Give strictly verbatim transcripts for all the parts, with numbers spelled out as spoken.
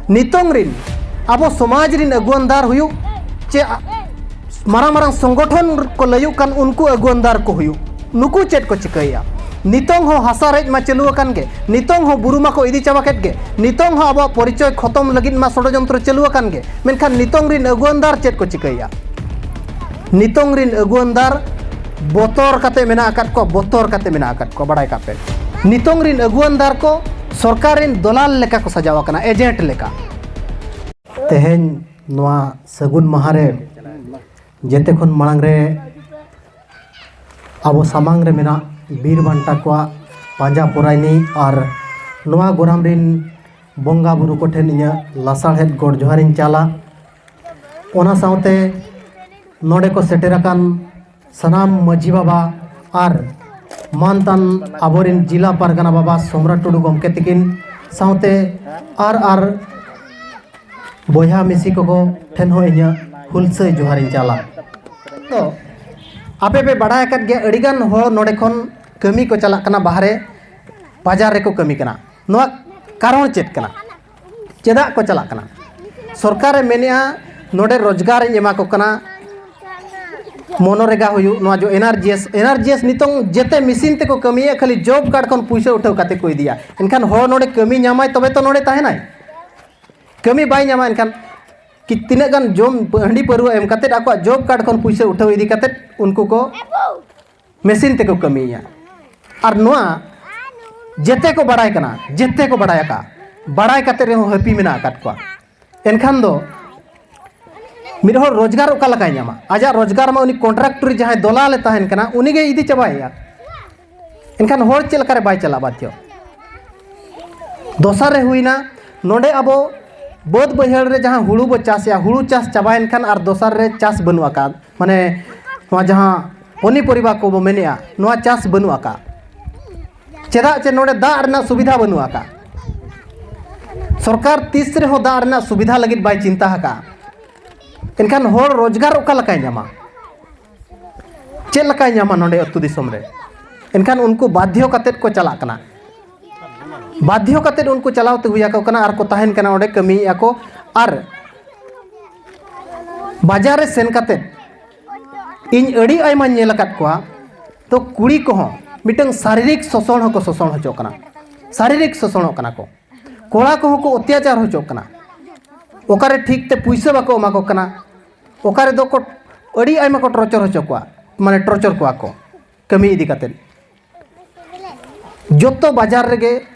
ᱱᱤᱛᱚᱝ ᱨᱤᱱ ᱟᱵᱚ ᱥᱚᱢᱟᱡᱽ ᱨᱤᱱ ᱟᱹᱜᱩᱣᱟᱹᱱᱫᱟᱨ ᱦᱩᱭᱩᱜ, ᱪᱮ ᱢᱟᱨᱟᱝ ᱢᱟᱨᱟᱝ ᱥᱚᱝᱜᱚᱴᱷᱚᱱ ᱠᱚ ᱞᱟᱹᱭᱩᱜ ᱠᱟᱱ, ᱩᱱᱠᱩ ᱟᱹᱜᱩᱣᱟᱹᱱᱫᱟᱨ ᱠᱚ ᱦᱩᱭᱩᱜ, ᱱᱩᱠᱩ ᱪᱮᱫ ᱠᱚ ᱪᱤᱠᱟᱹᱭᱮᱫᱼᱟ? ᱱᱤᱛᱚᱝ ᱦᱚᱸ ᱦᱟᱥᱟ ᱨᱮᱡ ᱢᱟ ᱪᱟᱹᱞᱩ ᱟᱠᱟᱱ ᱜᱮ, ᱱᱤᱛᱚᱝ ᱦᱚᱸ ᱵᱩᱨᱩ ᱢᱟᱠᱚ ᱤᱫᱤ ᱪᱟᱵᱟ ᱠᱮᱫ ᱜᱮ, ᱱᱤᱛᱚᱝ ᱦᱚᱸ ᱟᱵᱚᱣᱟᱜ ᱯᱚᱨᱤᱪᱚᱭ ᱠᱷᱚᱛᱚᱢ ᱞᱟᱹᱜᱤᱫ ᱢᱟ ᱥᱚᱲᱚᱡᱚᱱᱛᱨᱚ ᱪᱟᱹᱞᱩ ᱟᱠᱟᱱ ᱜᱮ᱾ ᱢᱮᱱᱠᱷᱟᱱ ᱱᱤᱛᱚᱝ ᱨᱤᱱ ᱟᱹᱜᱩᱣᱟᱹᱱᱫᱟᱨ ᱪᱮᱫ ᱠᱚ ᱪᱤᱠᱟᱹᱭᱮᱫᱼᱟ? ᱱᱤᱛᱚᱝ ᱨᱤᱱ ᱟᱹᱜᱩᱣᱟᱹᱱᱫᱟᱨ ᱵᱚᱛᱚᱨ ᱠᱟᱛᱮ ᱢᱮᱱᱟᱜ ᱟᱠᱟᱫ ᱠᱚᱣᱟ, ᱵᱚᱛᱚᱨ ᱠᱟᱛᱮ ᱢᱮᱱᱟᱜ ᱟᱠᱟᱫ ᱠᱚᱣᱟ, ᱵᱟᱲᱟᱭ ᱠᱟᱜ ᱯᱮ᱾ ᱱᱤᱛᱚᱝ ᱨᱤᱱ ᱟᱹᱜᱩᱣᱟᱹᱱᱫᱟᱨ ᱠᱚ ᱥᱚᱨᱠᱟᱨ ᱨᱤᱱ ᱫᱚᱞᱟᱞ ᱞᱮᱠᱟ ᱠᱚ ᱥᱟᱡᱟᱣ ᱟᱠᱟᱱᱟ, ᱮᱡᱮᱱᱴ ᱞᱮᱠᱟ᱾ ᱛᱮᱦᱮᱧ ᱱᱚᱣᱟ ᱥᱟᱹᱜᱩᱱ ᱢᱟᱦᱟ ᱨᱮ ᱡᱮᱛᱮ ᱠᱷᱚᱱ ᱢᱟᱲᱟᱝ ᱨᱮ ᱟᱵᱚ ᱥᱟᱢᱟᱝ ᱨᱮ ᱢᱮᱱᱟᱜ ᱵᱤᱨ ᱵᱟᱱᱴᱟ ᱠᱚᱣᱟᱜ ᱯᱟᱸᱡᱟ ᱯᱚᱨᱟᱭᱱᱤ ᱟᱨ ᱱᱚᱣᱟ ᱜᱚᱨᱟᱢ ᱨᱤᱱ ᱵᱚᱸᱜᱟ ᱵᱩᱨᱩ ᱠᱚᱴᱷᱮᱱ ᱤᱧᱟᱹᱜ ᱞᱟᱥᱟᱲᱦᱮᱫ ᱜᱚᱰ ᱡᱚᱦᱟᱨᱤᱧ ᱪᱟᱞᱟ᱾ ᱚᱱᱟ ᱥᱟᱶᱛᱮ ᱱᱚᱰᱮ ᱠᱚ ᱥᱮᱴᱮᱨ ᱟᱠᱟᱱ ᱥᱟᱱᱟᱢ ᱢᱟᱹᱡᱷᱤ ᱵᱟᱵᱟ ᱟᱨ ᱢᱟᱱᱛᱟᱱ ᱟᱵᱚᱨᱮᱱ ᱡᱤᱞᱟ ᱯᱟᱨᱜᱟᱱᱟ ᱵᱟᱵᱟ ᱥᱚᱢᱨᱟᱴ ᱴᱩᱰᱩ ᱜᱚᱢᱠᱮ ᱛᱤᱠᱤᱱ ᱥᱟᱶᱛᱮ ᱟᱨ ᱟᱨ ᱵᱚᱭᱦᱟ ᱢᱤᱥᱤ ᱠᱚᱠᱚ ᱴᱷᱮᱱ ᱦᱚᱸ ᱤᱧᱟᱹᱜ ᱦᱩᱞᱥᱟᱹᱭ ᱡᱚᱦᱟᱨᱤᱧ ᱪᱟᱞᱟ᱾ ᱛᱚ, ᱟᱯᱮ ᱯᱮ ᱵᱟᱲᱟᱭ ᱟᱠᱟᱫ ᱜᱮᱭᱟ, ᱟᱹᱰᱤᱜᱟᱱ ᱦᱚᱲ ᱱᱚᱰᱮ ᱠᱷᱚᱱ ᱠᱟᱹᱢᱤ ᱠᱚ ᱪᱟᱞᱟᱜ ᱠᱟᱱᱟ, ᱵᱟᱦᱨᱮ ᱵᱟᱡᱟᱨ ᱨᱮᱠᱚ ᱠᱟᱹᱢᱤ ᱠᱟᱱᱟ᱾ ᱱᱚᱣᱟ ᱠᱟᱨᱚᱱ ᱪᱮᱫ ᱠᱟᱱᱟ? ᱪᱮᱫᱟᱜ ᱠᱚ ᱪᱟᱞᱟᱜ ᱠᱟᱱᱟ? ᱥᱚᱨᱠᱟᱨᱮ ᱢᱮᱱᱮᱫᱼᱟ, ᱱᱚᱰᱮ ᱨᱳᱡᱽᱜᱟᱨᱤᱧ ᱮᱢᱟ ᱠᱚ ᱠᱟᱱᱟ, ᱢᱚᱱᱚᱨᱮᱜᱟ ᱦᱩᱭᱩᱜ, ᱱᱚᱣᱟ ᱡᱚ ᱮᱱ ᱟᱨ ᱡᱤ ᱮᱥ, ᱮᱱ ᱟᱨ ᱡᱤ ᱮᱥ ᱱᱤᱛᱚᱝ ᱡᱮᱛᱮ ᱢᱮᱥᱤᱱ ᱛᱮᱠᱚ ᱠᱟᱹᱢᱤᱭᱮᱫ, ᱠᱷᱟᱹᱞᱤ ᱡᱚᱵ ᱠᱟᱨᱰ ᱠᱷᱚᱱ ᱯᱩᱭᱥᱟᱹ ᱩᱴᱷᱟᱹᱣ ᱠᱟᱛᱮ ᱠᱚ ᱤᱫᱤᱭᱟ᱾ ᱮᱱᱠᱷᱟᱱ ᱦᱚᱲ ᱱᱚᱰᱮ ᱠᱟᱹᱢᱤ ᱧᱟᱢᱟᱭ, ᱛᱚᱵᱮ ᱛᱚ ᱱᱚᱰᱮ ᱛᱟᱦᱮᱱᱟᱭ᱾ ᱠᱟᱹᱢᱤ ᱵᱟᱭ ᱧᱟᱢᱟ, ᱮᱱᱠᱷᱟᱱ ᱠᱤ ᱛᱤᱱᱟᱹᱜ ᱜᱟᱱ ᱡᱚᱢ, ᱦᱟᱺᱰᱤ ᱯᱟᱹᱨᱣᱟᱹ ᱮᱢ ᱠᱟᱛᱮ ᱟᱠᱚᱣᱟᱜ ᱡᱚᱵ ᱠᱟᱨᱰ ᱠᱷᱚᱱ ᱯᱩᱭᱥᱟᱹ ᱩᱴᱷᱟᱹᱣ ᱤᱫᱤ ᱠᱟᱛᱮ ᱩᱱᱠᱩ ᱠᱚ ᱢᱮᱥᱤᱱ ᱛᱮᱠᱚ ᱠᱟᱹᱢᱤᱭᱮᱫᱼᱟ᱾ ᱟᱨ ᱱᱚᱣᱟ ᱡᱮᱛᱮ ᱠᱚ ᱵᱟᱲᱟᱭ ᱠᱟᱱᱟ, ᱡᱮᱛᱮ ᱠᱚ ᱵᱟᱲᱟᱭ ᱟᱠᱟᱫ, ᱵᱟᱲᱟᱭ ᱠᱟᱛᱮ ᱨᱮᱦᱚᱸ ᱦᱟᱹᱯᱤ ᱢᱮᱱᱟᱜ ᱟᱠᱟᱫ ᱠᱚᱣᱟ᱾ ᱮᱱᱠᱷᱟᱱ ᱫᱚ ᱢᱤᱫ ᱦᱚᱲ ᱨᱳᱡᱽᱜᱟᱨ ᱚᱠᱟ ᱞᱮᱠᱟᱭ ᱧᱟᱢᱟ? ᱟᱡᱟᱜ ᱨᱳᱡᱽᱜᱟᱨ ᱢᱟ ᱩᱱᱤ ᱠᱚᱱᱴᱨᱟᱠᱴᱚᱨ ᱡᱟᱦᱟᱸᱭ ᱫᱚᱞᱟᱞᱮ ᱛᱟᱦᱮᱱ ᱠᱟᱱᱟ, ᱩᱱᱤᱜᱮᱭ ᱤᱫᱤ ᱪᱟᱵᱟᱭᱮᱭᱟ᱾ ᱮᱱᱠᱷᱟᱱ ᱦᱚᱲ ᱪᱮᱫ ᱞᱮᱠᱟᱨᱮ ᱵᱟᱭ ᱪᱟᱞᱟᱜ ᱵᱟᱫᱽᱫᱷᱚ? ᱫᱚᱥᱟᱨ ᱨᱮ ᱦᱩᱭᱱᱟ, ᱱᱚᱰᱮ ᱟᱵᱚ ᱵᱟᱹᱫᱽ ᱵᱟᱹᱭᱦᱟᱹᱲ ᱨᱮ ᱡᱟᱦᱟᱸ ᱦᱩᱲᱩ ᱵᱚ ᱪᱟᱥᱮᱜᱼᱟ, ᱦᱩᱲᱩ ᱪᱟᱥ ᱪᱟᱵᱟᱭᱮᱱ ᱠᱷᱟᱱ ᱟᱨ ᱫᱚᱥᱟᱨ ᱨᱮ ᱪᱟᱥ ᱵᱟᱹᱱᱩᱜ ᱟᱠᱟᱫ, ᱢᱟᱱᱮ ᱱᱚᱣᱟ ᱡᱟᱦᱟᱸ ᱯᱚᱱᱤᱯᱚᱨᱤᱵᱟ ᱠᱚᱵᱚ ᱢᱮᱱᱮᱜᱼᱟ, ᱱᱚᱣᱟ ᱪᱟᱥ ᱵᱟᱹᱱᱩᱜ ᱟᱠᱟᱫ᱾ ᱪᱮᱫᱟᱜ ᱪᱮ ᱱᱚᱰᱮ ᱫᱟᱜ ᱨᱮᱱᱟᱜ ᱥᱩᱵᱤᱫᱷᱟ ᱵᱟᱹᱱᱩᱜ ᱟᱠᱟᱫ᱾ ᱥᱚᱨᱠᱟᱨ ᱛᱤᱥ ᱨᱮᱦᱚᱸ ᱫᱟᱜ ᱨᱮᱱᱟᱜ ᱥᱩᱵᱤᱫᱷᱟ ᱞᱟᱹᱜᱤᱫ ᱵᱟᱭ ᱪᱤᱱᱛᱟ ᱟᱠᱟᱫ᱾ ᱮᱱᱠᱷᱟᱱ ᱦᱚᱲ ᱨᱳᱡᱽᱜᱟᱨ ᱚᱠᱟ ᱞᱮᱠᱟᱭ ᱧᱟᱢᱟ? ᱪᱮᱫ ᱞᱮᱠᱟᱭ ᱧᱟᱢᱟ ᱱᱚᱰᱮ ᱟᱹᱛᱩ ᱫᱤᱥᱚᱢ ᱨᱮ? ᱮᱱᱠᱷᱟᱱ ᱩᱱᱠᱩ ᱵᱟᱫᱽᱫᱷᱚ ᱠᱟᱛᱮᱫ ᱠᱚ ᱪᱟᱞᱟᱜ ᱠᱟᱱᱟ᱾ ᱵᱟᱫᱽᱫᱷᱚ ᱠᱟᱛᱮᱫ ᱩᱱᱠᱩ ᱪᱟᱞᱟᱣ ᱛᱮ ᱦᱩᱭ ᱟᱠᱚ ᱠᱟᱱᱟ ᱟᱨ ᱠᱚ ᱛᱟᱦᱮᱱ ᱠᱟᱱᱟ ᱚᱸᱰᱮ, ᱠᱟᱹᱢᱤᱭᱮᱫᱼᱟ ᱠᱚ᱾ ᱟᱨ ᱵᱟᱡᱟᱨ ᱨᱮ ᱥᱮᱱ ᱠᱟᱛᱮᱫ ᱤᱧ ᱟᱹᱰᱤ ᱟᱭᱢᱟᱧ ᱧᱮᱞ ᱟᱠᱟᱫ ᱠᱚᱣᱟ, ᱛᱚ ᱠᱩᱲᱤ ᱠᱚᱦᱚᱸ ᱢᱤᱫᱴᱟᱝ ᱥᱟᱨᱤᱨᱤᱠ ᱥᱳᱥᱚᱱ ᱦᱚᱸᱠᱚ ᱥᱳᱥᱚᱱ ᱦᱚᱪᱚᱜ ᱠᱟᱱᱟ, ᱥᱟᱨᱤᱨᱤᱠ ᱥᱳᱥᱚᱱᱚᱜ ᱠᱟᱱᱟ ᱠᱚ, ᱠᱚᱲᱟ ᱠᱚᱦᱚᱸ ᱠᱚ ᱚᱛᱛᱟᱪᱟᱨ ᱦᱚᱪᱚᱜ ᱠᱟᱱᱟ᱾ ᱚᱠᱟᱨᱮ ᱴᱷᱤᱠ ᱛᱮ ᱯᱩᱭᱥᱟᱹ ᱵᱟᱠᱚ ᱮᱢᱟ ᱠᱚ ᱠᱟᱱᱟ, ᱚᱠᱟ ᱨᱮᱫᱚ ᱠᱚ ᱟᱹᱰᱤ ᱟᱭᱢᱟ ᱠᱚ ᱴᱚᱨᱪᱟᱨ ᱦᱚᱪᱚ ᱠᱚᱣᱟ, ᱢᱟᱱᱮ ᱴᱚᱨᱪᱟᱨ ᱠᱚᱣᱟ ᱠᱚ ᱠᱟᱹᱢᱤ ᱤᱫᱤ ᱠᱟᱛᱮᱫ᱾ ᱡᱚᱛᱚ ᱵᱟᱡᱟᱨ ᱨᱮᱜᱮ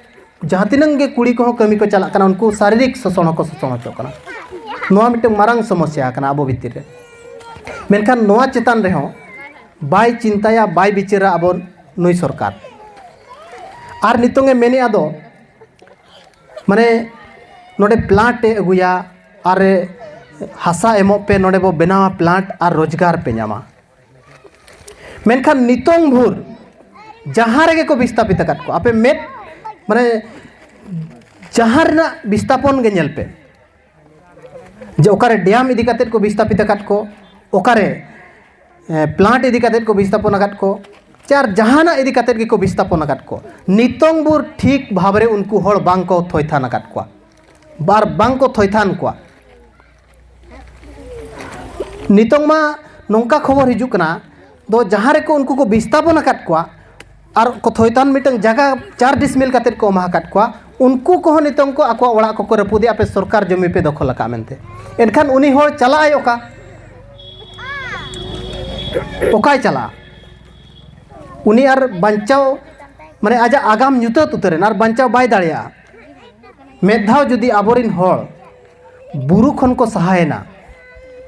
ᱡᱟᱦᱟᱸ ᱛᱤᱱᱟᱹᱜ ᱜᱮ ᱠᱩᱲᱤ ᱠᱚᱦᱚᱸ ᱠᱟᱹᱢᱤ ᱠᱚ ᱪᱟᱞᱟᱜ ᱠᱟᱱᱟ, ᱩᱱᱠᱩ ᱥᱟᱨᱤᱨᱤᱠ ᱥᱳᱥᱚᱱ ᱦᱚᱸᱠᱚ ᱥᱳᱥᱚᱱ ᱦᱚᱪᱚᱜ ᱠᱟᱱᱟ᱾ ᱱᱚᱣᱟ ᱢᱤᱫᱴᱟᱝ ᱢᱟᱨᱟᱝ ᱥᱚᱢᱚᱥᱥᱟ ᱠᱟᱱᱟ ᱟᱵᱚ ᱵᱷᱤᱛᱤᱨ ᱨᱮ᱾ ᱢᱮᱱᱠᱷᱟᱱ ᱱᱚᱣᱟ ᱪᱮᱛᱟᱱ ᱨᱮᱦᱚᱸ ᱵᱟᱭ ᱪᱤᱱᱛᱟᱹᱭᱟ, ᱵᱟᱭ ᱵᱤᱪᱟᱹᱨᱟ ᱟᱵᱚ ᱱᱩᱭ ᱥᱚᱨᱠᱟᱨ᱾ ᱟᱨ ᱱᱤᱛᱚᱝ ᱮ ᱢᱮᱱᱮᱫᱼᱟ ᱫᱚ, ᱢᱟᱱᱮ ᱱᱚᱰᱮ ᱯᱞᱟᱱᱴ ᱮ ᱟᱹᱜᱩᱭᱟ ᱟᱨ ᱮ ᱦᱟᱥᱟ ᱮᱢᱚᱜ ᱯᱮ, ᱱᱚᱰᱮ ᱵᱚ ᱵᱮᱱᱟᱣᱟ ᱯᱞᱟᱱᱴ ᱟᱨ ᱨᱳᱡᱽᱜᱟᱨ ᱯᱮ ᱧᱟᱢᱟ᱾ ᱢᱮᱱᱠᱷᱟᱱ ᱱᱤᱛᱚᱝ ᱵᱷᱳᱨ ᱡᱟᱦᱟᱸ ᱨᱮᱜᱮ ᱠᱚ ᱵᱤᱥᱛᱟᱯᱤᱛ ᱟᱠᱟᱫ ᱠᱚᱣᱟ, ᱟᱯᱮ ᱢᱮᱫ, ᱢᱟᱱᱮ ᱡᱟᱦᱟᱸ ᱨᱮᱱᱟᱜ ᱵᱤᱥᱛᱟᱯᱚᱱ ᱜᱮ ᱧᱮᱞ ᱯᱮ, ᱡᱮ ᱚᱠᱟᱨᱮ ᱰᱮᱢ ᱤᱫᱤ ᱠᱟᱛᱮᱫ ᱠᱚ ᱵᱤᱥᱛᱟᱯᱤᱛ ᱟᱠᱟᱫ ᱠᱚ, ᱚᱠᱟᱨᱮ ᱯᱞᱟᱱᱴ ᱤᱫᱤ ᱠᱟᱛᱮᱫ ᱠᱚ ᱵᱤᱥᱛᱟᱯᱚᱱ ᱟᱠᱟᱫ ᱠᱚ, ᱪᱮ ᱟᱨ ᱡᱟᱦᱟᱱᱟᱜ ᱤᱫᱤ ᱠᱟᱛᱮᱫ ᱜᱮᱠᱚ ᱵᱤᱥᱛᱟᱯᱚᱱ ᱟᱠᱟᱫ ᱠᱚ, ᱱᱤᱛᱚᱝ ᱵᱷᱳᱨ ᱴᱷᱤᱠ ᱵᱷᱟᱵᱽ ᱨᱮ ᱩᱱᱠᱩ ᱦᱚᱲ ᱵᱟᱝ ᱠᱚ ᱛᱷᱚᱭᱛᱷᱟᱱ ᱟᱠᱟᱫ ᱠᱚᱣᱟ, ᱵᱟᱨ ᱵᱟᱝ ᱠᱚ ᱛᱷᱚᱭᱛᱷᱟᱱ ᱠᱚᱣᱟ᱾ ᱱᱤᱛᱚᱝ ᱢᱟ ᱱᱚᱝᱠᱟ ᱠᱷᱚᱵᱚᱨ ᱦᱤᱡᱩᱜ ᱠᱟᱱᱟ, ᱫᱚ ᱡᱟᱦᱟᱸ ᱨᱮᱠᱚ ᱩᱱᱠᱩ ᱠᱚ ᱵᱤᱥᱛᱟᱯᱚᱱ ᱟᱠᱟᱫ ᱠᱚᱣᱟ ᱟᱨ ᱠᱚ ᱛᱷᱚᱭᱛᱷᱟᱱ ᱢᱤᱫᱴᱟᱝ ᱡᱟᱭᱜᱟ ᱪᱟᱨ ᱰᱤᱥᱢᱤᱞ ᱠᱟᱛᱮᱫ ᱠᱚ ᱮᱢᱟ ᱟᱠᱟᱫ ᱠᱚᱣᱟ, ᱩᱱᱠᱩ ᱠᱚᱦᱚᱸ ᱱᱤᱛᱚᱝ ᱠᱚ ᱟᱠᱚᱣᱟᱜ ᱚᱲᱟᱜ ᱠᱚᱠᱚ ᱨᱟᱹᱯᱩᱫᱮᱜᱼᱟ, "ᱟᱯᱮ ᱥᱚᱨᱠᱟᱨ ᱡᱚᱢᱤ ᱯᱮ ᱫᱚᱠᱷᱚᱞ ᱟᱠᱟᱫ" ᱢᱮᱱᱛᱮ᱾ ᱮᱱᱠᱷᱟᱱ ᱩᱱᱤ ᱦᱚᱲ ᱪᱟᱞᱟᱜ ᱟᱭ ᱚᱠᱟ? ᱚᱠᱟᱭ ᱪᱟᱞᱟᱜᱼᱟ? ᱩᱱᱤ ᱟᱨ ᱵᱟᱧᱪᱟᱣ, ᱢᱟᱱᱮ ᱟᱡᱟᱜ ᱟᱜᱟᱢ ᱧᱩᱛᱟᱹᱛ ᱩᱛᱟᱹᱨ ᱮᱱᱟ ᱟᱨ ᱵᱟᱧᱪᱟᱣ ᱵᱟᱭ ᱫᱟᱲᱮᱭᱟᱜᱼᱟ᱾ ᱢᱤᱫ ᱫᱷᱟᱣ ᱡᱩᱫᱤ ᱟᱵᱚᱨᱮᱱ ᱦᱚᱲ ᱵᱩᱨᱩ ᱠᱷᱚᱱ ᱠᱚ ᱥᱟᱦᱟᱭᱮᱱᱟ,